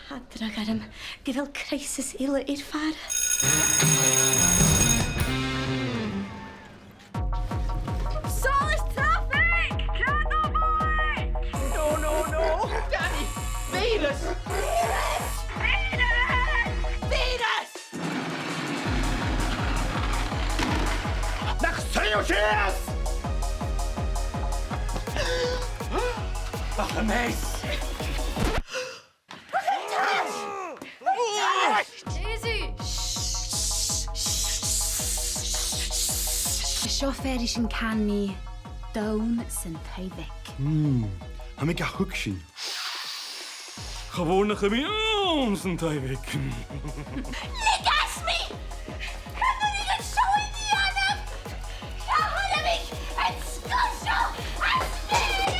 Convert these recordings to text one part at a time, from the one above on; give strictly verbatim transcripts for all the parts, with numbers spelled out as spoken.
Tha dragh orm gu bheil crisis eile air fàire. Solas traffic! Cad a bha? No, no, no! Danny! Virus! Virus! Virus! Nach suidh thu sìos! Ach, a mess! Daisy! Seo fear as fheàrr ri chanainn, Donn san Taigh Bheag. Mm, tha mi ga thuigsinn. Cha mhòr nach eil mi ann san Taigh Bheag. Leig às mi! Chan urrainn dhomh seo a dhèanamh! Cha chuala mi an sgoil seo às dèidh!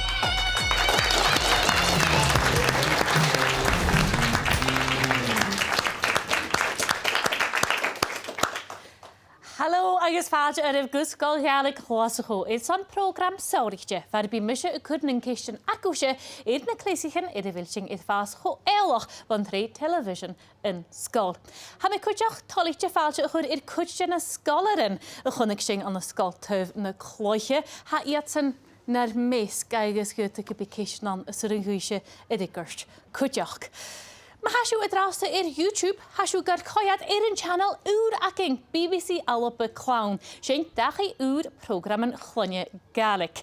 Halò agus fàilte oirbh gu Sgoil Ghàidhlig Ghlaschu. Airson prògram sònraichte, far am bi mise a' cur nan ceistean agaibhse air na cleasaichean air a bheil sinn air fàs cho eòlach bhon t-sreath telebhisean An Sgoil. Tha mi cuideachd toilichte fàilte a chur air cuid de na sgoilearan a chunnaic sinn ann an Sgoil Taobh na Cloiche. Tha iadsan nar measg agus dh'fhaodadh gum bi ceistean ann as urrainn dhuibhse a fhreagairt cuideachd. Ma tha sibh an-dràsta air YouTube, tha sibh gar coimhead air an channel ùr againn, B B C Alba Clann. Sin dachaigh ùr prògraman chloinne Gàidhlig.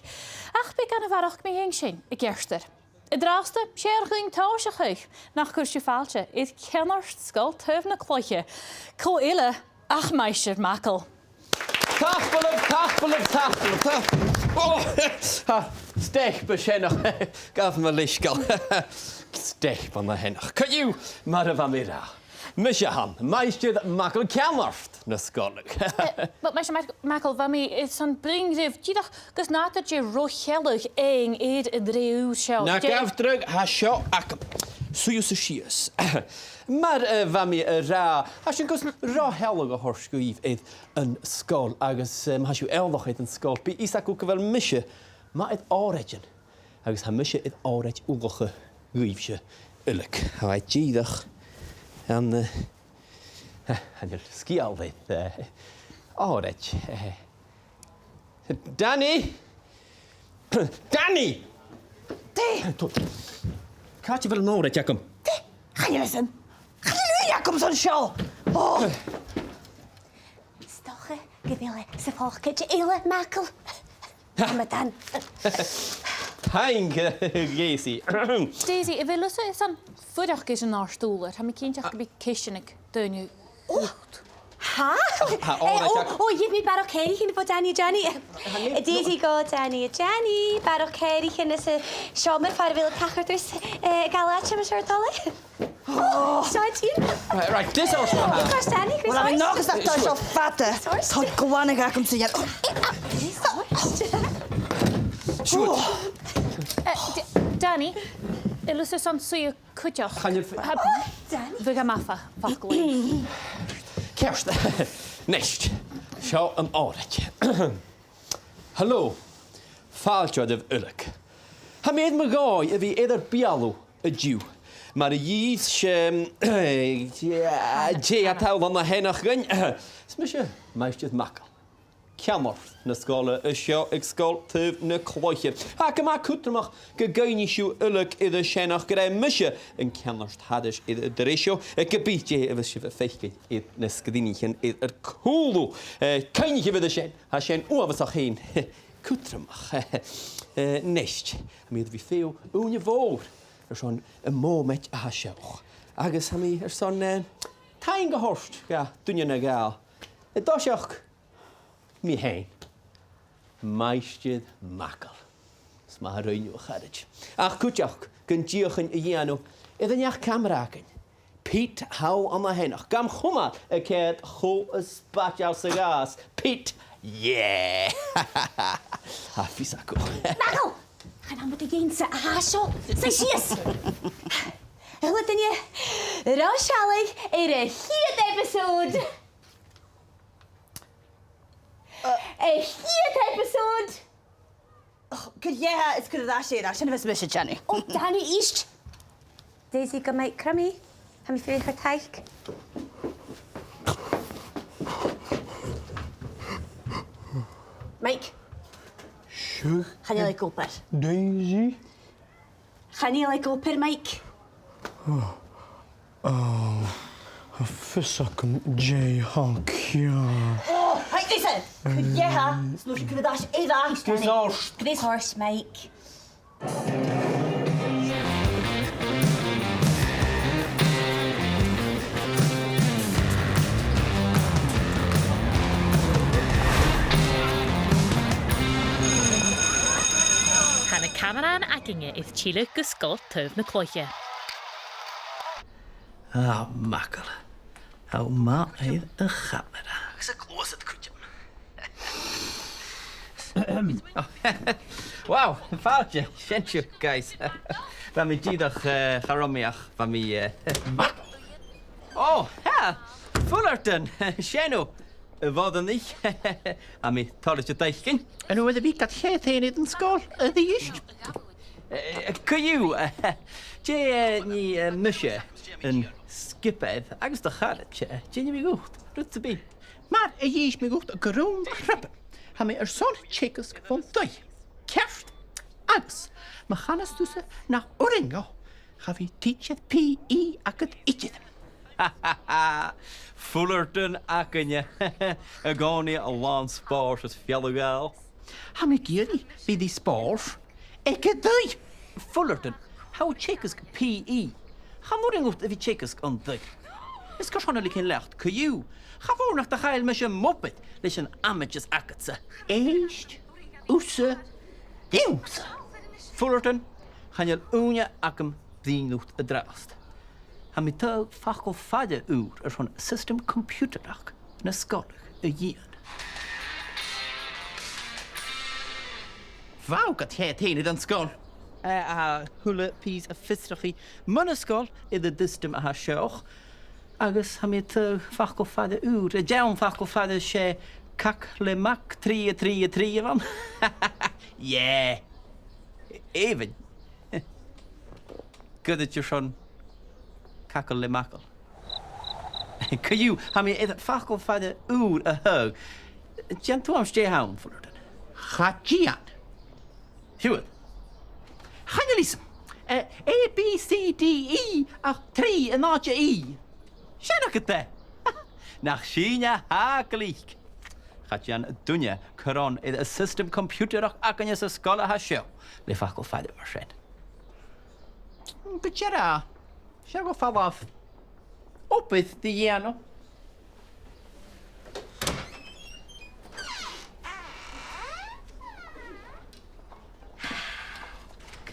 Ach beagan a bharrachd mu dheidhinn sin a dh'aithghearr. An-dràsta, 's e ar dhuinn tòiseachadh nach cuir sibh fàilte air ceannard Sgoil Taobh na Cloiche, cò eile ach Maighstir MacCaluim. Tapadh leibh, tapadh leibh, tapadh leibh, tapadh leibh. Ò, ha, steap a sheanach. Gabh mo leisgeul. Steap a sheanach. Co-dhiù, mar a bha mi ag ràdh, mise a th' ann, Maighstir MacCaluim, ceannard na sgoile. Eh, ma-, Maighstir Mac-, MacCaluim, bha mi, eh, airson bruidhinn ribh, dìreach gus nàdar de ro shealladh fhaighinn air an t-sreath ùr seo. Na gabh dragh, tha seo agam. Suidhibh-sa sìos. Mar, eh, a bha mi ag ràdh, tha sinn gus ro shealladh a thoirt dhuibh air an sgoil agus, eh, ma tha sibh eòlach air an sgoil, bidh fios agaibh gu bheil mise math air òraidean agus tha mise air òraid ullachadh dhuibhse uile. Tha e dìreach an, eh, eh, chan eil sgeul air, eh, òraid, eh, Danny! Danny! Dè? Càit a bheil an òraid agam? Dè? Chan eil fhios agam. Chan eil ùidh agam san seo. Ò! 'S dòcha gu bheil e sa phòcaid eile, MacCaluim. Tha mi done. Thank you, Daisy. Daisy, a bheil thusa airson fuireach air an àrd-ùrlar? Tha mi cinnteach gum bi ceistean aig daoine. Ò, tha? Tha, ò, eh, ò, ò, gheibh mi barrachd èiridhean bho Danny a Danny. Tha mi... Daisy gu Danny a Danny, barrachd èiridhean às an t-seòmar far a bheil an tachartas, eh, a' gabhail àite, mas e ur toil e. Ò, seo e. Right, right, this house. Ò, gosh, Danny, gosh, well, I mean, no, 'cause that's so fat. Tá glanadh agamsa. Siuthad. Eh, D-, Danny, a bheil thusa airson suidhe cuideachd? Chan eil f-, tha... Ò, Danny. Bhiodh e math fa-, facal. Ceart. Nist. Seo an òraid. Hello. Fàilte oirbh uile. Tha mi air mo dhòigh a bhith air ur beulaibh an-diugh. Mar a dh'inns, ehm, dè, dè tha toil ann a sheanach dhuinn. Is mise Maighstir MacCaluim, ceannard na sgoile seo aig Sgoil Taobh na Cloiche. Tha e gu math cudromach gun cuimhnich sibh uile air an seanchas gur e mise an ceannard thairis air an t-sreath seo, eh, ge bith dè a bhios sibh a' faicinn air na sgrìnichean air ur cùlaibh. Eh, cuimhnichibh air sin, tha sin uabhasach fhèin cudromach. Eh, nist, tha mi air a bhith a' feitheamh ùine mhòr airson am mòmaid a tha seo. Agus tha mi airson, eh, taing a thoirt do dhuine no dhà. An toiseach, mi fhèin, Maighstir MacCaluim. 'S math a rinn thu, a charaid. Ach cuideachd, gun deuchainn a dhèanamh air an neach-camara againn. Pete Howe ann a sheanach. Gam chumail a' coimhead cho spaideil 's a ghabhas. Pete, yeah! Tha fios agam. MacCaluim! Chan ann mu do dheidhinn-sa a tha seo. Suidh sìos! A h-uile duine, ro shealladh air a' chiad episode! A' chiad episode! Och, gu dearbh, is gu dearbh, sin, sin a bhios mise a' dèanamh. Ò, Danny, ist! Daisy gu math crummy. Tha mi a' fuireach air taic. Mike. Seadh? Chan eil e ag obair. Daisy? Chan eil e ag obair, Mike. Ò, ò, tha fios agam dè tha ceàrr. Ò, hai, Daisy! Cuir dheth e, 's an uair sin cuir air ais e. Greas ort. Greas ort, Mike. Tha na camarathan againne air tilleadh gu Sgoil Taobh na Cloiche. Ah, MacCaluim. Tha thu math air a' chamara. Agus a' gluasad cuideachd. Wow, fàilte, sin sibh, guys. Bha mi dìreach, eh, cha robh mi ach, bha mi, eh, ò, ha! Fullerton, sin thu, a Mhoireannaich. Tha mi toilichte d' fhaicinn. An uair a bhios gad chead fhèin air an sgoil a-rithist? Eh, co-dhiù, eh, dè, eh, nì, eh, mise, an sgiobair agus do charaid, eh, dè nì mi dhut, rud sam bith? Mar a dh'inns mi dhut gu rùn crupa, tha mi airson teagasg bhon taigh. Ceart? Agus, ma chanas tusa nach urrainn dhomh, cha bhi tidsear P E agad idir. Fullerton againne. An-còmhnaidh làn spòrs is fealla-dhà. Tha mi ag iarraidh a bhith ri spòrs aig an taigh. Fullerton, tha thu a' teagasg P E. Chan urrainn dhut a bhith a' teagasg an taigh. Is carson a leig thu leat co-dhiù? Cha mhòr nach do chaill mise m' obair leis an amaideas agadsa. Èist thusa riumsa. Fullerton, chan eil ùine agam bruidhinn riut an-dràsta. Tha mi a' toirt facal-faire ùr airson system computerach na sgoile a dhìon. Bha gad chead fhèin air an sgoil. Eh, a h-uile pìos fiosrachaidh mun sgoil air an t-siostam a tha seo. Agus tha mi a' toirt facal-faire ùr, an t-seann fhacal-faire, 's e cac le mac, trì, trì, trì a bh' ann. Yeah. Èibhinn. Goirid airson cac le mac. Co-dhiù, tha mi air facal-faire ùr a thaghadh. Dèan tuaiream dè th' ann, Fullerton. Cha dèan. Siuthad. Chan eil fhios agam. Eh, A, B, C, D, E, ach trì an àite E. Sin agad e. Nach sinn a tha glic. Cha dèan duine cron air an system computerach againne san sgoil a tha seo le facal-faire mar sin. Gu dearbh. Seo gu falbh. Obair ri dhèanamh.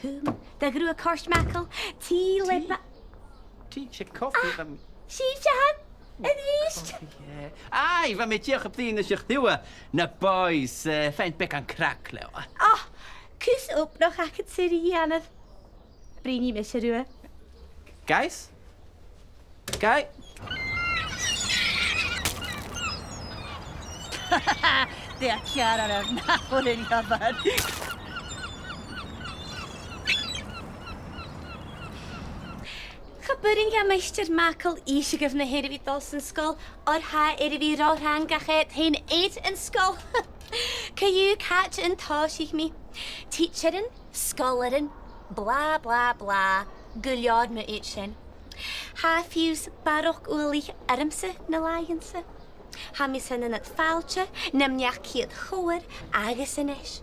Cùm do ghruag ort, MacCaluim. Tì le ba- Tì? Tì, 's e cofaidh a bha mi... Sibhse a th' ann a-rithist? Cofaidh, eh. Aidh, bha mi dìreach a' bruidhinn ris a' chliù, na boys, eh, faighinn beagan craic leotha. Ah, cus obrach agadsa ri dhèanamh. Bruidhnidh mise riutha. Guys? Guy? Dè tha ceàrr oirbh, nach urrainn dhomh? Cha b' urrainn dha Maighstir MacCaluim innse dhuibh na h-uiread a bha a' dol san sgoil, oir tha e air a bhith ro thrang gach aon àm air an sgoil. Co-dhiù, càit an tòisich mi? Tidsearan, sgoilearan, blah, blah, blah, gu leòr mu dheidhinn sin. Tha fiù 's barrachd uallaich ormsa na làithean-sa. Tha mi san ionad fàilte nam neach-ciad chobhair agus a-nis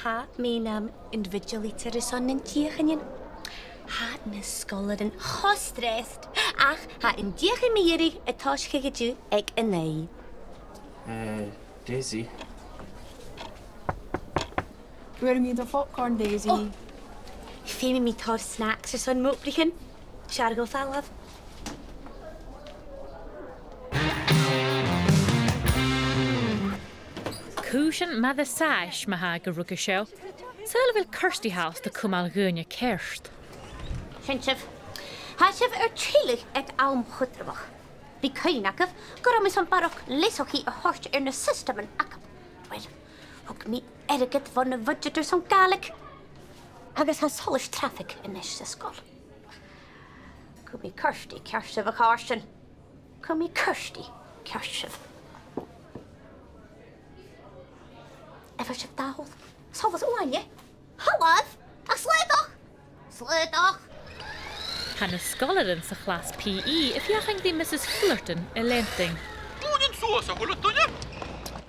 tha mi nam invigilator airson nan deuchainnean. Tha na sgoilearan cho stressed, ach tha an deuchainn mu dheireadh a' tòiseachadh an-diugh aig a naoi. Eh, Daisy. Feumaidh mi do phopcorn, Daisy. Ò, feumaidh mi tòrr snacks airson m' obraichean. 'S fheàrr dhomh falbh. Cùisean math dha-rìribh ma-thà gu ruige seo. Saoil a bheil Kirsty House a' cumail dhaoine ceart? Sin sibh. Tha sibh air tilleadh aig àm chudromach. Bidh cuimhne agaibh gun robh mi son barrachd leasachaidh a thoirt air na siostaman agam. Uill, thug mi airgead bhon a' bhuidseat airson Gàidhlig. Agus tha solais trafaig a-nis san sgoil. Gum bi Kirsty ceart, sibh, a chàirdean. Gum bi Kirsty ceart, sibh. A bheil sibh dall? Solas uaine? Halò! Ach slaodach! Slaodach! Tha na sgoilearan sa chlas P E a' feuchainn ri Mrs Fullerton a leantainn. Dùin suas, a h-uile duine!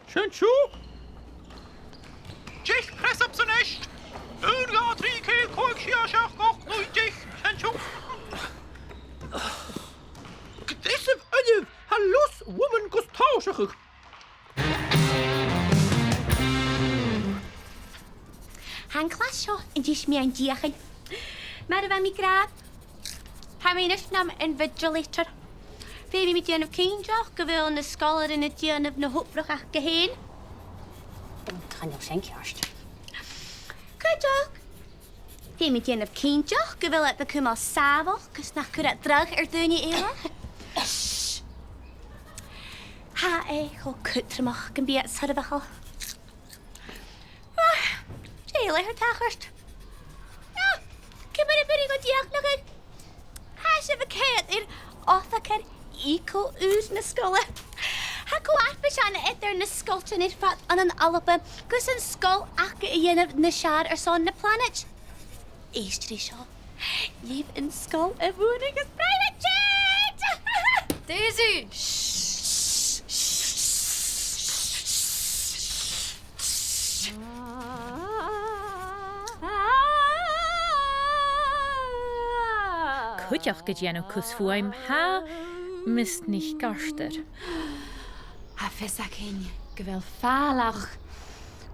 Sin sibh! Deich press-ups a-nis! Aon, dhà, trì, ceithir, còig, sia, seachd, ochd, naoi, deich! Sin sibh! Greasaibh uile, tha lus woman gus tòiseachadh! Tha an clas seo an teis-meadhan deuchainn. Mar a bha mi ag ràdh, tha mi a-nis nam invigilator. Feumaidh mi dèanamh cinnteach gu bheil na sgoilearan a' dèanamh na h-obrach aca fhèin. Chan eil sin ceart. Cuideachd, feumaidh mi dèanamh cinnteach gu bheil iad a' cumail sàmhach agus nach cuir iad dragh air daoine eile. Tha e cho cudromach gum bi iad soirbheachail. Ah, dè eile a tha air tachairt? Ah, ciamar a b' urrainn dhomh dìochuimhneachadh? Tha sibh a' coimhead air oifigear eco ùr na sgoile. Tha co-fharpais ann eadar na sgoiltean air fad ann an Alba gus an sgoil aca a dhèanamh nas fheàrr airson na planaid. Èist ri seo. Leugh an sgoil a bhuannaicheas private jet! Daisy! Cuideachd a' dèanamh cus fuaim, tha Miss NicArtair. Tha fios againn gu bheil fàileadh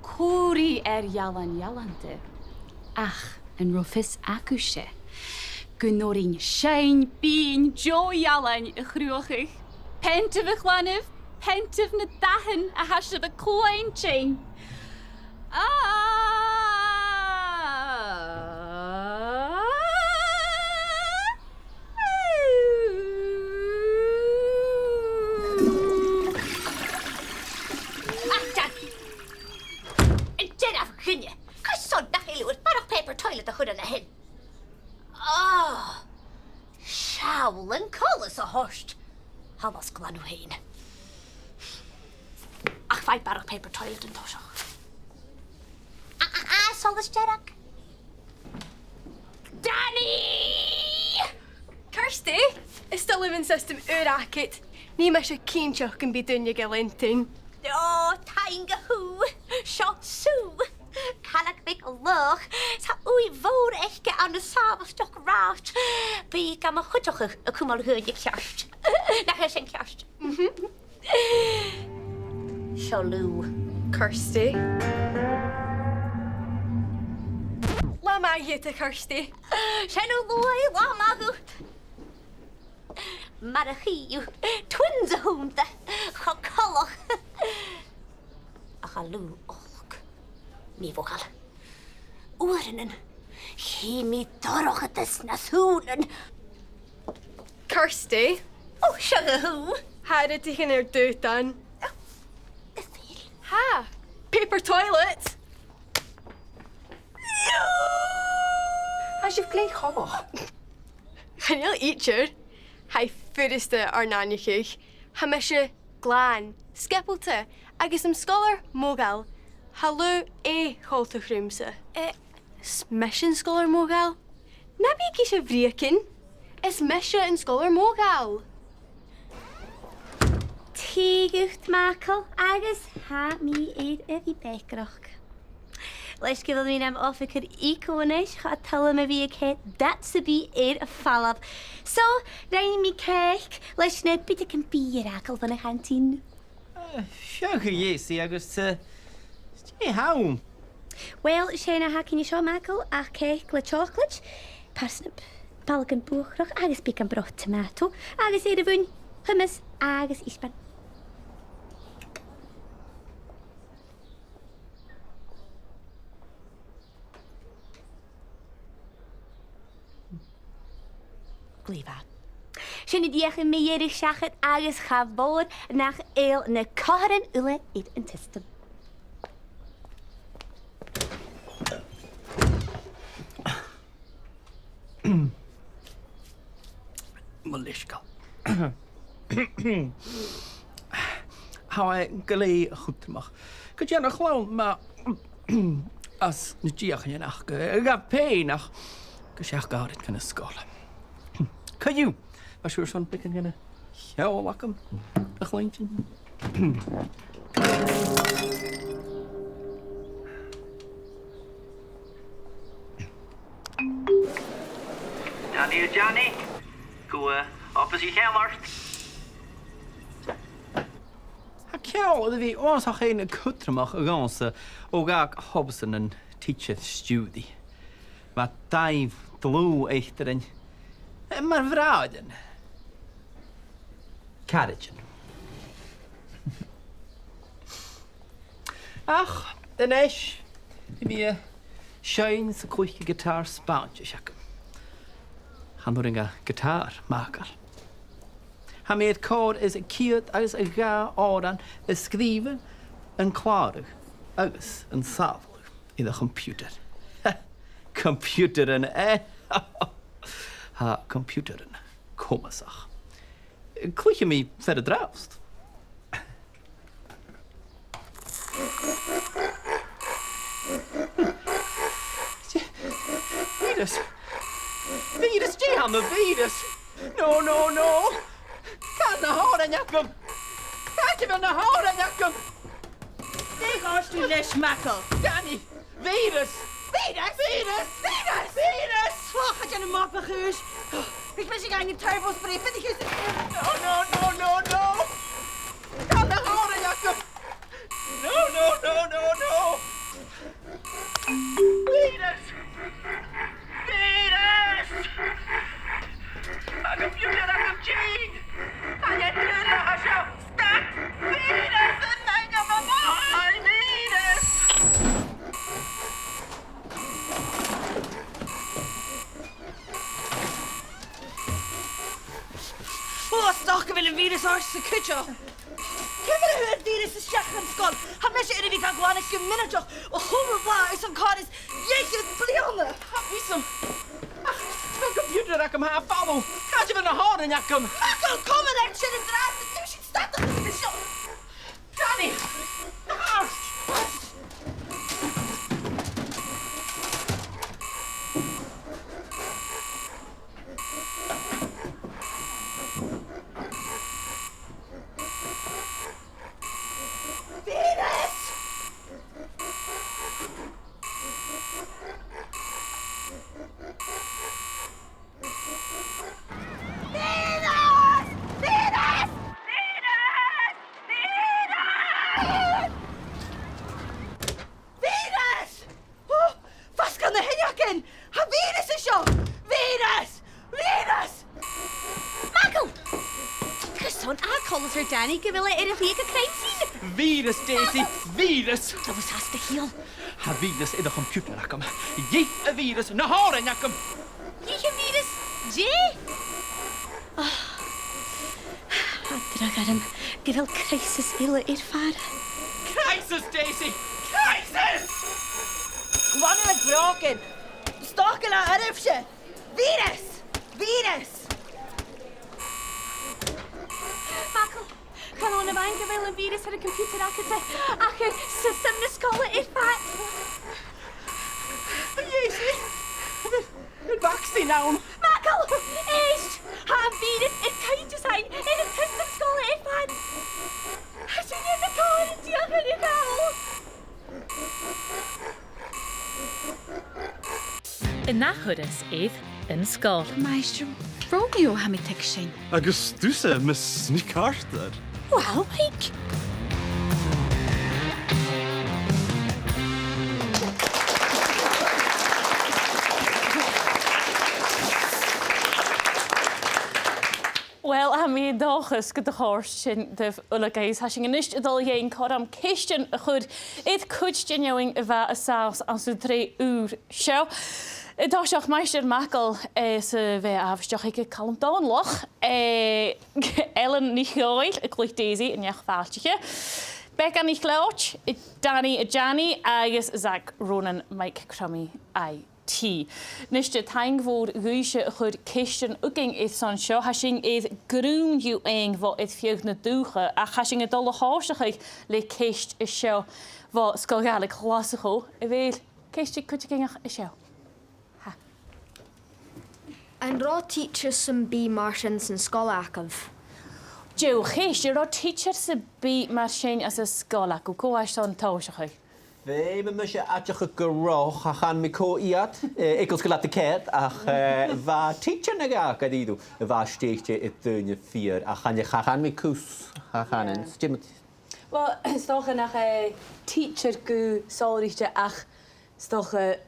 còmhraidh air ealain ealanta, ach an robh fios agaibhse gun urrainn seinn binn deagh ealain a chruthachadh? Peantaibh, a chlann, peantaibh na dathan a tha sibh a' cluinntinn. Ah! Ach, Dad! An dearbh dhuine! Carson nach eil thu air barrachd paper toilet a chur an a shin? Ah! Seall an coltas a th' ort! Tha e nas glan thu fhèin. Ach faigh barrachd paper toilet an toiseach. A, a, a, solas dearg. Danny! Kirsty, is toil leam an siostam ùr agad. Nì mise cinnteach gum bi daoine ga leantainn. Ò, taing dhut. Seo Sue. Caileag bheag laghach. Tha ùidh mhòr aice ann an sàbhailteachd rathaid. Bidh i gam chuideachadh a' cumail dhaoine ceart. Nach e sin ceart? Mhm. Seo Lou. Kirsty. Latha math dhut, a Kirsty. Sin thu, Lou, latha math dhut. Mar a chì thu, twins a th' annta, cho coltach. Ach tha Lou olc. Mì-mhodhail. Uaireannan, chì mi dorchadas na sùilean. Kirsty. Ò, seo thu. Tha rudeigin air d' aodann. A bheil? Tha. Paper toilet. No! Tha sibh glè chumhach. Chan eil idir. Tha e furasta ar n-aithneachadh. Tha mise glan, sgiobalta agus nam sgoilear modhail. Tha Lou air coltach riumsa. Eh, is mise an sgoilear modhail. Na bi ag innse bhreugan. Is mise an sgoilear modhail. Tì dhut, Michael, agus tha mi air a bhith beagarach. Leis gu bheil mi nam oifigear eco a-nis, cha toil leam a bhith a' coimhead dad sam bith air falbh. So, rinn mi cèic leis na bideigean bìdh air fhàgail bhon a' chanteen. Eh, seo gu deas agus, eh, dè th' ann? Uill, 's e na th' againn an seo, Michael, ach cèic le chocolate, parsnip, balgan buachrach agus beagan brot tomato, agus air a mhuin, hummus agus isbean. Glè mhath. Sin an deuchainn mu dheireadh seachad agus cha mhòr nach eil na comharran uile air an t-siostam. Iasgail. Tha e glè chudromach gun dèan a' chlann math às na deuchainnean aca, eh, dha fhèin ach gu seachd àraid dhen sgoil. Co-dhiù, ma 's urrainn dhuibh beagan dhen cheòl agam a chluinntinn. Danny, Danny, cò, eh, opas a cheannard? Tha ceòl air a bhith uabhasach fhèin cudromach dhòmhsa o dh'fhàg Hobson, an tidsear stiùiridh. Bha dàimh dlùth eadarainn, eh, mar bhràithrean. Caraidean. Ach, a-nis, bidh mi a' seinn 's a' cluich a' ghiotàr Spàinntis agam. Chan urrainn dha giotàr, Michael. Tha mi air còrr is ceud agus a dhà òran a sgrìobhadh, an clàradh agus an sàbhaladh air a' choimpiutair. Coimpiutairean, eh? Tha coimpiutairean comasach. Cluichidh mi fear an-dràsta. Bhìoras. Bhìoras, dè tha mu bhìoras? No, no, no. Càit na h-òrain agam? Càit a bheil na h-òrain agam? Dè ghabhas tu leis, Michael? Danny! Bhìoras! Bhìoras! Bhìoras! Bhìoras! Bhìoras! Feuch, tha e a' dèanamh mop a' chùis. Bidh mise a' gabhail an turbo spray, feuch an cuir. No, no, no, no, no! Càit na h-òrain agam? No, no, no, no, no! Bhìoras! Bhìoras! Tha coimpiutair agam tinn! Tha e duilich, tha seo stuck! Bhìoras! An fhaic thu mo mhàthair? Bhìoras! Ò, 's dòcha gu bheil am bhìoras air sa chuid seo. Ciamar a fhuair am bhìoras a-steach dhan sgoil? Tha mise air a bhith ga ghlanadh gu mionaideach o chionn bhliadhna airson còrr is dà cheud bliadhna. Tha fhios agam. Ach, tha an coimpiutair agam, tha e a' falbh. Càit a bheil na h-òrain agam? Michael, coma leat sin an-dràsta, tha sinn a' stad a' chluich seo. Danny! Bhìoras! Bhìoras! Bhìoras! Bhìoras! Bhìoras! Ò, fasgadh na h-uinneigin! Tha bhìoras an seo! Bhìoras! Bhìoras! Michael! Carson a tha coltas air Danny gu bheil e air a bhith aig a' craidh sin? Bhìoras, Daisy! Bhìoras! Dè bha às do chiall? Tha bhìoras air a' choimpiutair agam. Dh'ith a' bhìoras na h-òrain agam! Dh'ith a' bhìoras dè? Ah, tha dragh orm gu bheil crisis eile air fàire. Crisis, Daisy! Crisis! Glanaidh mi brògan! 'S dòcha gu bheil e oirbhse! Bhìoras! Bhìoras! Michael, chan ann a-mhàin gu bheil am bhìoras air a' choimpiutair agad-sa, ach air system na sgoile air fad. Daisy! An vaccine ann? Michael! Èist! Tha am bhìoras air cuideachadh air an t-system sgoile air fad! Tha sinn air na còmhraidhean dìreach air fhàgail! An ath thuras air An Sgoil. Maighstir Romeo, tha mi a' tuigsinn. Agus thusa, Miss NicArtair. Well, like. Well, tha mi an dòchas gun do chòrd sin ribh uile, agus tha sinn a-nis a' dol a dh'fhaighinn cothrom ceistean a chur air cuid den fheadhainn a bha an sàs anns an t-sreath ùr seo. An toiseach, Maighstir Michael, eh, 's a bha àbhaisteach aige Calum Dòmhnallach, eh, Ellen NicDhòmhnaill a' cluich Daisy, an neach-fàilteachaidh, Beca NicLeòid, Danny a' Janney, agus Zach Ronan, Mike Crummie, aye. T. Nise, taing mhòr dhuibhse a chuir ceistean againn airson seo. Tha sinn air grunn dhiubh fhaighinn bho air feadh na dùthcha, ach tha sinn a' dol a thòiseachadh le ceist a seo bho Sgoil Ghàidhlig Ghlaschu. A bheil ceist aig cuideigin an seo? Tha. An robh teacher sam bith mar sin san sgoil agaibh? Deagh cheist, an robh teacher sam bith mar sin anns an sgoil agaibh? Cò tha airson tòiseachadh? Feumaidh mise aideachadh gun robh, cha chan mi cò iad, eh, eagal 's gu leòr de chead, ach, eh, bha teacher no dhà gu dearbh a bha stèidhichte air daoine fìor, ach chan, cha chan mi cus, cha chan. Yeah. Stimmt. Well, 's dòcha nach e teacher gu sònraichte ach 's dòcha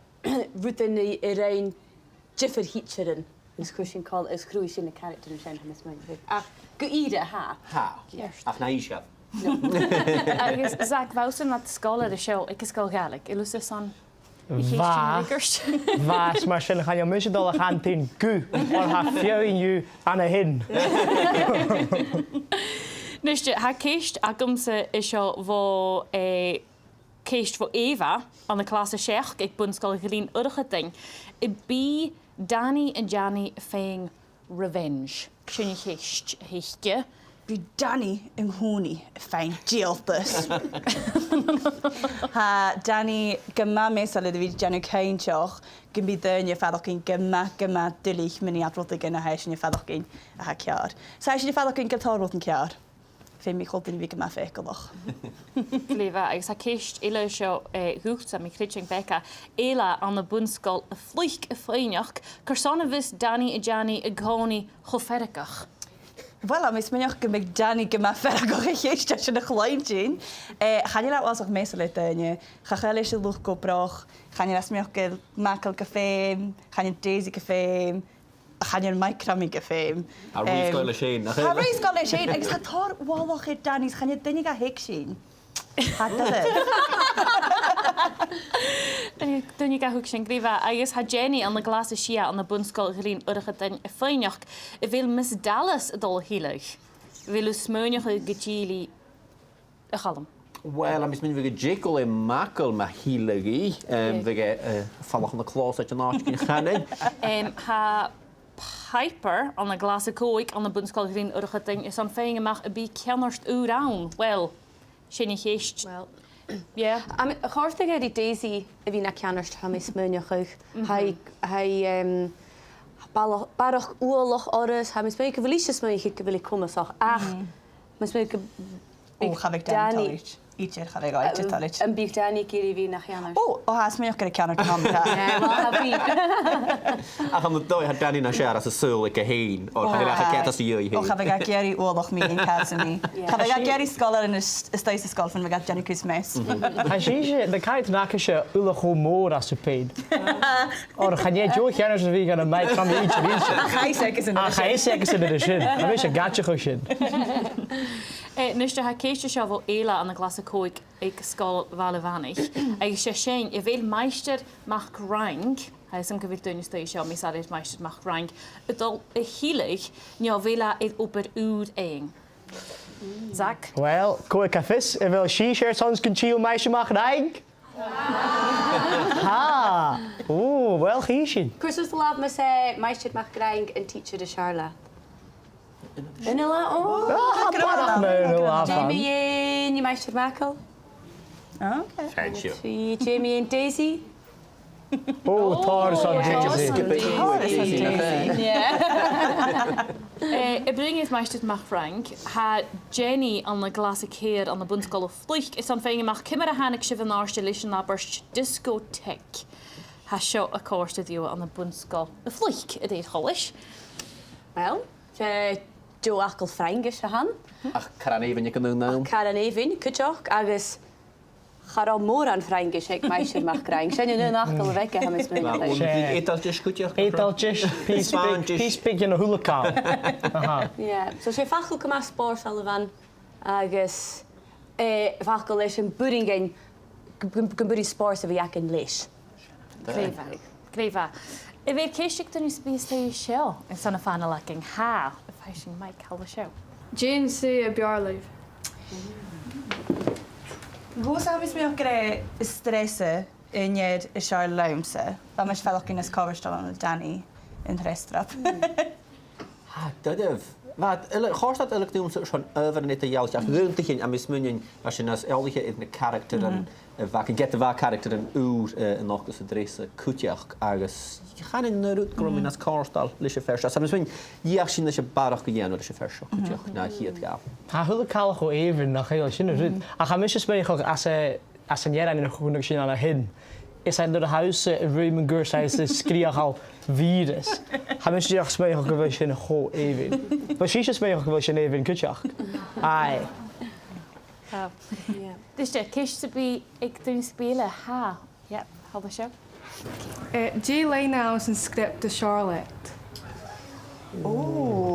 rudan a, a rinn diofar thidsearan. Is chuir sinn col-, is chruthaich sinn na caractaran sin, tha mi a' smaoineachadh. Ach gu ìre, tha. Tha. Ceart. Ach na innis. No. Agus Zach, bha thusa nad sgoilear an seo aig an sgoil Ghàidhlig, a bheil thusa airson a' cheist sin a fhreagairt? Bha, bha, is mar sin chan eil mise a' dol a chantainn gu, oir tha feadhainn dhiubh ann a shin. Nise, tha ceist agamsa an seo bho, eh, ceist bho Eva, ann an clas a seachd aig Bun-sgoil Ghleann Urchadain. Am bi Danny and Johnny a' faighinn revenge? Sin a' cheist a th' aice. Bidh Danny an-còmhnaidh a' faighinn dìoltas. Tha Danny gu math measail air a bhith a' dèanamh cinnteach gum bi daoine a' faireachdainn gu math, gu math duilich mun iad rudeigin a tha esan a' faireachdainn a tha ceàrr. 'S tha esan a' faireachdainn gu bheil tòrr rudan ceàrr. Feumaidh a h-uile duine a bhith gu math faiceallach. Glè mhath, agus tha ceist eile seo, eh, dhutsa, tha mi a' creidsinn, Becca. Eilidh ann am Bun-sgoil a' Phluic a' faighneachd, carson a bhios Danny and Johnny an-còmhnaidh cho feargach? Well, tha mi a' smaoineachadh gum bi Danny gu math feargach a' cheist sin a chluinntinn. Eh, chan eil e uabhasach measail air daoine, cha chaomh leis an luchd-obrach, chan eil e a' smaoineachadh gu bheil Michael gu feum, chan eil Daisy gu feum, chan eil Mike Crummie gu feum. Tha ruith sgoil leis fhèin, nach eil? Tha ruith sgoil leis fhèin, agus tha tòrr uallach air Danny, 's chan eil duine ga thuigsinn. Tha duine ga thuigsinn, glè mhath, agus tha Jenny ann an clas a sia ann am Bun-sgoil Ghleann Urchadain a' faighneachd, a bheil Miss Dallas a' dol a thilleadh? A bheil thu a' smaoineachadh gun tèid i a Chaluim? Well, tha mi a' smaoineachadh gun tèid gu lèir Michael ma thilleadh i, em, bhiodh e, eh, a' falach ann an clòsaid an àiteigin a chanainn. Em, tha Piper ann an clas a còig ann am Bun-sgoil Ghleann Urchadain airson faighinn a-mach am bi ceannard ùr ann. Well, sin a' cheist. Well, yeah. Am, chòrdadh e ri Daisy a bhith na ceannard, tha mi a' smaoineachadh. Tha i, tha i, em, bala-, barrachd uallach oirre, tha mi a' smaoineachadh gu bheil ise a' smaoineachadh gu bheil i comasach. Ach, tha mi a' smaoineachadh gu bheil Danny. Ò, cha bhiodh Danny toilichte. Idir cha bhiodh e idir toilichte. Am biodh Danny ag iarraidh a bhith na cheannard? Ò, ò, tha mi a' smaoineachadh gur e ceannard a th' ann. Eh, well, tha mi. Ach ann an dòigh, tha Danny nas fheàrr às an t-saoghal aige fhèin, oir cha bhiodh e ach a' coimhead às a dhèidh fhèin. Ò, cha bhiodh e ag iarraidh uallach mi an càil sam bith. Yeah. Cha bhiodh e ag iarraidh sgoilearan a-s-, a-staigh sa sgoil fhad 's a bhiodh e ag iarraidh cus meas. Tha sibhse, na caractaran agaibhse uile cho mòr às a' pheil. Oir chan e deagh cheannard a bhiodh ann am Mike Crummie idir, idir. Ach tha fhios aigesan. Ach tha fhios aigesan air sin. Tha mise ag aideachadh sin. Eh, a-nis, tha ceist seo bho Eilidh ann an clas a còig aig Sgoil Bhaile a' Mhanaich. Agus 's e sin, a bheil Maighstir MacFhraing, tha fhios agam gu bheil daoine a-staigh an seo measail air Maighstir MacFhraing, a' dol a thilleadh, no a bheil e air obair ùr fhaighinn? Zach? Well, cò aig a tha fios, a bheil sibhse airson 's gun till Maighstir MacFhraing? Tha! Ò, well, chì sinn. Cò às a tha làmh, mas e Maighstir MacFhraing an tidsear as fheàrr leat? Aon eile, ò. Ah, tha barrachd na aon eile. Dè mu dheidhinn Maighstir Michael? Okay. Thank you. Dè mu dheidhinn Daisy? Ò, tòrr airson Daisy. Tòrr airson Daisy. Yeah. Eh, a' bruidhinn air Maighstir MacFhraing, tha Jenny ann an clas a ceithir ann am Bun-sgoil a' Phluic, airson faighinn a-mach ciamar a thàinig sibh an-àirde leis an abairt discotheque. Tha seo a' còrdadh riutha ann am Bun-sgoil a' Phluic, a rèir choltais. Well, 's e deagh fhacal Fraingis a th' ann. Ach caran èibhinn aig an aon àm. Ach caran èibhinn, cuideachd, agus cha robh mòran Fraingis aig Maighstir MacFhraing. Sin an aon fhacal a bh' aige, tha mi a' smaoineachadh. Well, rudeigin Eadailtis cuideachd. Eadailtis, pìos beag, pìos beag dhen a h-uile càil. Aha. Yeah. So 's e facal gu math spòrsail a bh' ann agus, eh, facal leis am b' urrainn dhuinn, gu, gu, gum b' urrainn spòrs a bhith againn leis. Glè mhath. Glè mhath. A bheil ceist aig duine sam bith a-staigh an seo airson a' phanail againn? Tha. Feuch sinn Mike, thalla seo. Dè an saoghal as fheàrr leibh? Dh'fhàs mi a' smaoineachadh gur e stress a An fhear as fheàrr leamsa. Bha mise a' faireachdainn nas cofhurtail na Danny an-dràsta. Tha, doirbh. Bha, uile-, chòrd e uile dhiubh-sa son adhbharan eadar-dhealaichte, ach dh'aontaich sinn, tha mi a' smaoineachadh, bha sinn nas eòlaiche air na caractaran, a bha, ged a bha caractaran ùra, eh, a' nochdadh san dreasa cuideachd, agus chanainn an rud gun robh mi nas cofhurtail leis a' phearsa. Tha mi a' smaoineachadh, dh'fheuch sinn leis a' bharrachd a dhèanamh leis a' phearsa cuideachd na chiad dhà. Tha a h-uile càil cho èibhinn, nach eil? Sin an rud. Ach tha mise a' smaoineachadh às a às an earrainn a chunnaic sinn an sin, is e nuair a tha thusa a' ruith mun cuairt agus a' sgreuchail "Bhìoras". Tha mise dìreach a' smaoineachadh gu bheil sin cho èibhinn. Bha sibhse a' smaoineachadh gu bheil sin èibhinn cuideachd. Aye. Tha. Yeah. Dìreach, ceist sam bith aig duine sam bith eile, tha. Yeah, thalla seo. Eh, dè an loidhne a th' anns an script do Charlotte? Ò.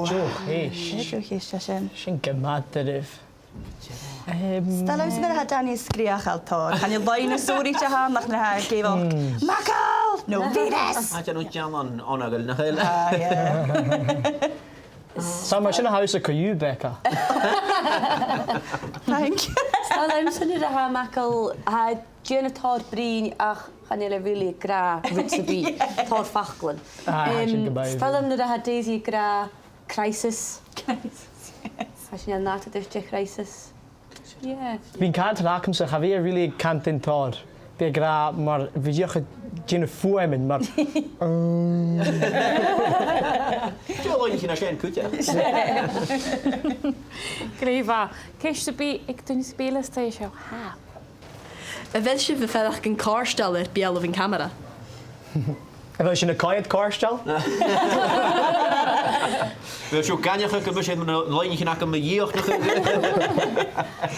Deagh cheist. Deagh cheist a tha sin. Sin gu math doirbh. Em, 's toil leamsa nuair a tha Danny a' sgreuchail tòrr. Chan e loidhne sònraichte a th' ann ach nuair a tha e ag èigheach, "Michael! No, Venus!" Tha e a' dèanamh dealan onargail, nach eil? Ah, yeah. 'S ann mar sin a tha thusa co-dhiù, Becca. Thank you. 'S toil leamsa nuair a tha Michael, tha e a' dèanamh tòrr bruidhinn ach chan eil e really ag ràdh rud sam bith. Tòrr faclan. Ah, tha sin gu math. 'S toil leam nuair a tha Daisy ag ràdh "Crisis." Crisis, yes. Tha sin an àite air dè, crisis. Yeah. Bidh an caractar agamsa, cha bhi e really a' cantainn tòrr. Bidh e ag ràdh mar, bidh e dìreach a' dèanamh fuaimean mar, um. Dè an loidhne a tha sin cuideachd? Glè mhath. Ceist sam bith aig duine sam bith eile an seo? Tha. A bheil sibh a' faireachdainn cofhurtail air beulaibh an camara? A bheil sinn a' coimhead cofhurtail? A bheil sibh ag aithneachadh gum bi sinn na loidhnichean agam a dhìochuimhneachadh?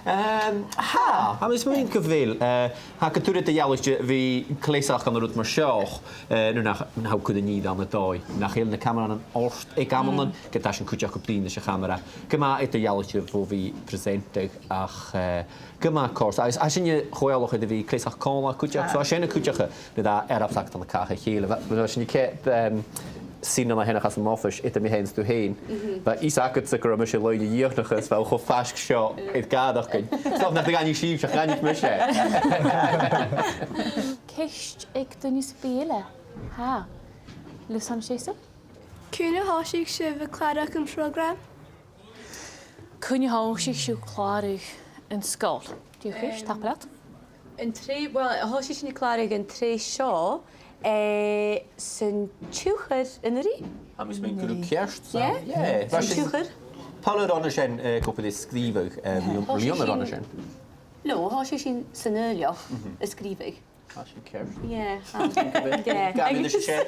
Em, tha, tha mi a' smaoineachadh gu bheil, eh, tha gu tur eadar-dhealaichte a bhith cleasachd ann an rud mar seo, eh, nuair nach, nach eil cuid an ìre ann an dòigh, nach eil na camarathan ort aig amannan, ged a tha sinn cuideachd a' bruidhinn ris a' chamara. Gu math eadar-dhealaichte bho bhith presentadh ach, eh, gu math còir. Agus tha sinne cho eòlach air a bhith cleasachd còmhla cuideachd. So tha sin a' cuideachadh nuair a tha earbsa agad ann an cath a chèile. Bha, bha sinne a' coimhead, em, sìnean a thàinig às an oifis eadar mi fhèin is tu fhèin. Bha fhios agadsa gun robh mise loidhne dhìochuimhneachais, bha e cho faisg seo air gàireachdainn. 'S dòcha nach do dh'aithnich sibhse, ach dh'aithnich mise. Ceist aig duine sam bith eile? Tha. Lusan Season? Cuin a thòisich sibh a' clàradh am prògram? Cuin a thòisich sibh a' clàradh an sgoil? Dè a' cheist, tapadh leat. An t-sreath, well, thòisich sinn a' clàradh an t-sreath seo, eh, san t-Iuchar an-uiridh. Tha mi a' smaoineachadh gur e ceart, so, yeah. Yeah. San t-Iuchar. Peil an roinn sin, eh, gu bhith a' sgrìobhadh, eh, bhliadhna, bhliadhna roinn sin. No, thòisich sinn san Fhaoilleach a' sgrìobhadh. Tha sin ceart. Yeah, um, yeah. Gabh mo leisgeul.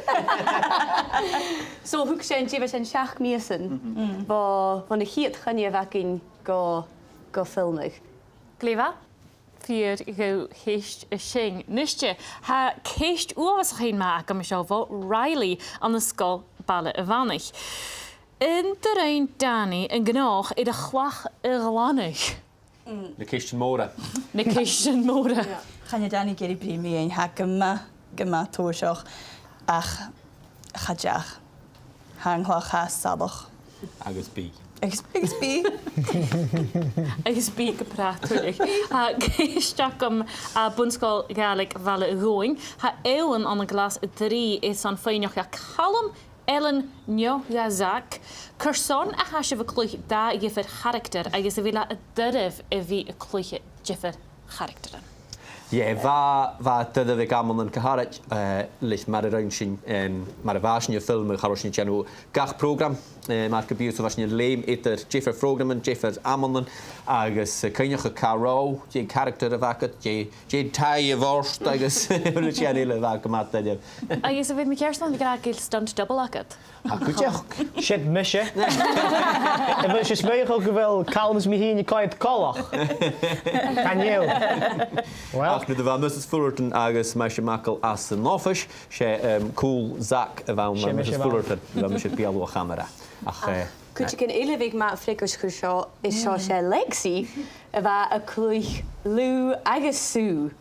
So, thug sin, dè bha sin, seachd mìosan bho, bhon a' chiad choinneamh againn gu, gu filmeadh. Glè mhath. Fìor dhoirbh cheist a tha sin. Nise, tha ceist uabhasach fhèin math agam an seo bho Riley ann an Sgoil Baile a' Mhanaich. An do rinn Danny an gnothach air a' chlach a ghlanadh? Na ceistean mòra. Na ceistean mòra. Chan eil Danny ag iarraidh bruidhinn mu dheidhinn, tha e gu math, gu math tùrsach, ach cha deach. Tha an clach, tha e salach. Agus bidh. Agus, agus bidh. Agus bidh gu bràth tuilleadh. Tha ceist agam à Bun-sgoil Ghàidhlig Bhaile a' Ghobhainn. Tha Eòghann ann an clas a trì airson faighneachd à Calum, Ellen no dha Zach, carson a tha sibh a' cluich dà dhiofar charactar agus a bheil e doirbh a bhith a' cluich diofar charactaran? Yeah, bha, bha e doirbh aig amannan gu h-àraid, eh, leis mar a rinn sinn, em, mar a bha sinn a' filmeadh, cha robh sinn a' dèanamh gach prògram, eh, mar gum biodh, so bha sinn a' leum eadar diofar phrògraman, diofar amannan, agus, eh, cuimhneachadh càit an robh, dè an caractar a bh' agad, dè Dè an taigh a bh' ort agus rudan eile a bha gu math doirbh. Agus a bheil mi ceart ann a ràdh gu bheil stunt double agad? Tha cuideachd. Sin mise. A bheil sibh a' smaoineachadh gu bheil Calum is mi fhìn a' coimhead coltach? Chan eil. Well. Ach nuair a bha Mrs Fullerton agus Maighstir MacColl às an oifis, 's e, em, cùl Zach a bh' ann, 's e Mrs Fullerton, bha mise beò a' chamara. Ach, eh, cuideigin eile a bhiodh math freagairt air seo, is seo, 's e Lexi, a bha a' cluich Lou agus Sue.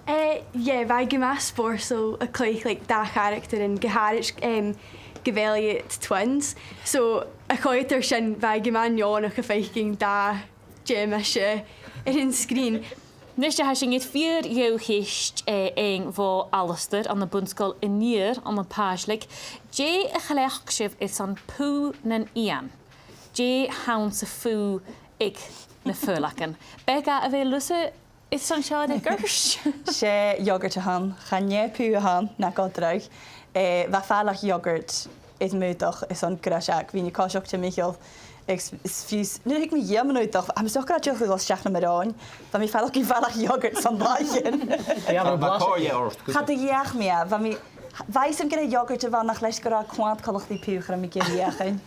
Eh, yeah, bha e gu math spòrsail a' cluich, like, dà charactar ann, gu h-àraid, em, gu bheil iad twins. So, a' coimhead air sin, bha e gu math neònach a' faicinn dà Gemma sin air an sgrìn. Nis, tha sinn air fìor dheagh cheist, eh, fhaighinn bho Alasdair ann am Bun-sgoil an Iar ann am Pàislig. Dè a chleachd sibh airson pù nan eun? Dè th' anns a' phù aig na faoileagan? Becca, a bheil thusa airson seo a fhreagairt? 'S e yogurt a th' ann, chan e pù a th' ann, nach eil dragh. Eh, bha fàileadh yogurt air m' aodach airson greis, ach bhithinn a' coiseachd timcheall agus s-, s-, fiù 's, nuair a thug mi dhìom an aodach, tha mi a' smaoineachadh gun robh e a' dol a-steach nam airm. Bha mi a' faireachdainn fàileadh yogurt san latha sin. Bha, bha còir ort. Cha do dh'fheuch mi e, bha mi, bha fhios agam gur e yogurt a bh' ann ach leis gun robh e a' coimhead coltach ri pù, cha robh mi ag iarraidh fheuchainn.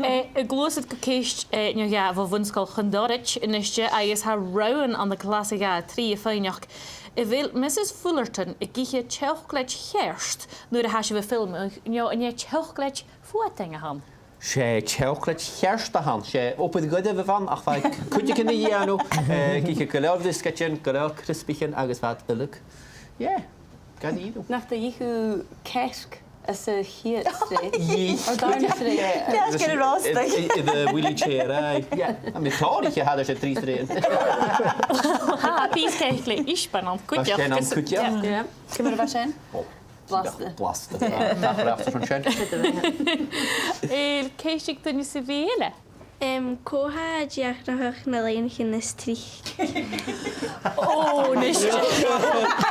Eh, a' gluasad gu ceist, eh, no dhà bho Bhun-sgoil Chondorrait a-niste agus tha roghainn ann an clas a dhà a trì a' faighneachd. A bheil Mrs Fullerton ag ithe teoclaid cheart nuair a tha sibh a' filmeadh, no an e teoclaid fuadain a th' ann? 'S e teoclaid cheart a th' ann, 's e obair ghoirid a bh' ann, ach bha cuideigin a' dèanamh, eh, ag ithe gu leòr bhriosgaidean, gu leòr criosgaichean agus bha iad uileag. Yeah, gan iarraidh. Nach do dh'ith thu cearc anns a' chiad sreath? Dh'ith. Or dàrna sreath? Yeah. Cearc air an ròsta. In, in, in the wheelie chair, aye. Yeah. Tha mi tòrr ag ithe thairis air trì sreathan. Tha pìos cearc le isbean ann cuideachd. Bha sin ann cuideachd. Yeah. Ciamar a bha sin? Oh. Blasta. Blasta. Tapadh leibh airson sin. A bheil ceist aig duine sam bith eile? Em, cò tha a' dìochuimhneachadh na loidhnichean as trice? Ò, nis. Tha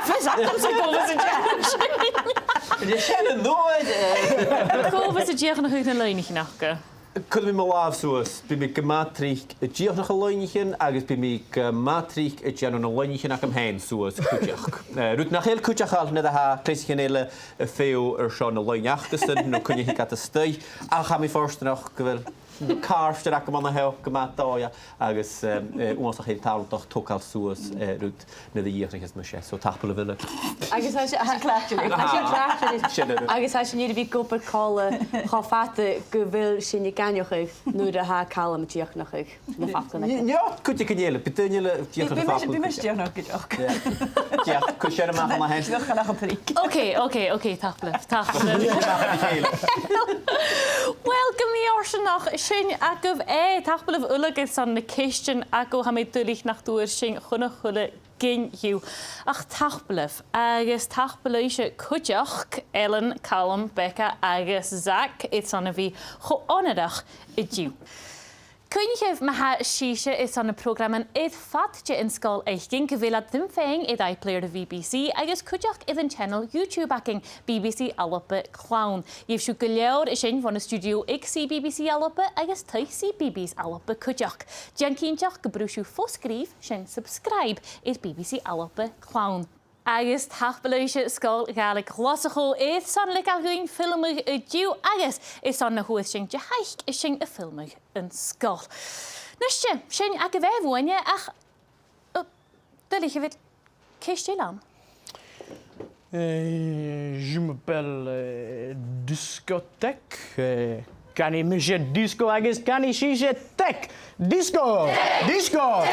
fios agamsa cò bhios a' dìochuimhneachadh. Nis, sin an dòigh, eh. Cò bhios a' dìochuimhneachadh na loidhnichean aca? Cuiridh mi mo làmh suas, bidh mi gu math tric a' dìochuimhneachadh na loidhnichean agus bidh mi gu math tric a' dèanamh na loidhnichean agam fhèin suas cuideachd. Eh, rud nach eil cuideachail nuair a tha cleasaichean eile a' feitheamh airson na loidhne acasan no cuin a thig iad a-staigh. Ach tha mi fortanach gu bheil càirdean agam an seo gu math dòigheil agus, em, eh, uabhasach fhèin tàlantach togail suas, eh, rud nuair a dhìochuimhnicheas mi seo. So tapadh leibh uile. Agus tha sinn, tha sinn cleachdte. Tha sinn cleachdte. Sin e. Agus tha sinn air a bhith ag obair còmhla cho fada gu bheil sinn ag aithneachadh nuair a tha Calum a' dìochuimhneachadh na faclan aige. Neo, cuideigin eile, bidh daoine eile a' dìochuimhneachadh na faclan aige. Bidh mise, bidh mise a' dìochuimhneachadh cuideachd. Yeah. Dìoch, cuir sin a-mach an sin. Dìoch, chan eil e tric. Okay, okay, okay, tapadh leibh, tapadh leibh. Well, gu mì-fhortanach, sin agaibh e, tapadh leibh uile airson na ceistean agaibh, tha mi duilich nach d' fhuair sinn chun a h-uile gin dhiubh. Ach tapadh leibh, agus tapadh leibhse cuideachd, Ellen, Calum, Becca agus Zach, airson a bhith cho onarach an-diugh. Cuimhnichibh, ma tha sibhse airson na prògraman air fad de An Sgoil Fhaicinn, gu bheil iad ri fhaighinn air iPlayer a' B B C agus cuideachd air an channel YouTube againn, B B C Alba Clann. Gheibh sibh gu leòr an sin bhon an stiùidio aig C B B C Alba agus taigh C B B C Alba cuideachd. Dèan cinnteach gum brùth sibh fo-sgrìobh, sin subscribe, air B B C Alba Clann. Agus tapadh leibhse, Sgoil Ghàidhlig Ghlaschu, airson leigeil dhuinn filmeadh an-diugh agus airson na fhuair sinn de thaic is sinn a' filmeadh an sgoil. Nise, sin agaibh e, a bhuainne, ach, uh, duilich, a bheil ceist eile ann? Eh, je m'appelle, eh, Discothèque, eh, canaidh mise disco agus canaidh sibhse tech. Disco! Disco!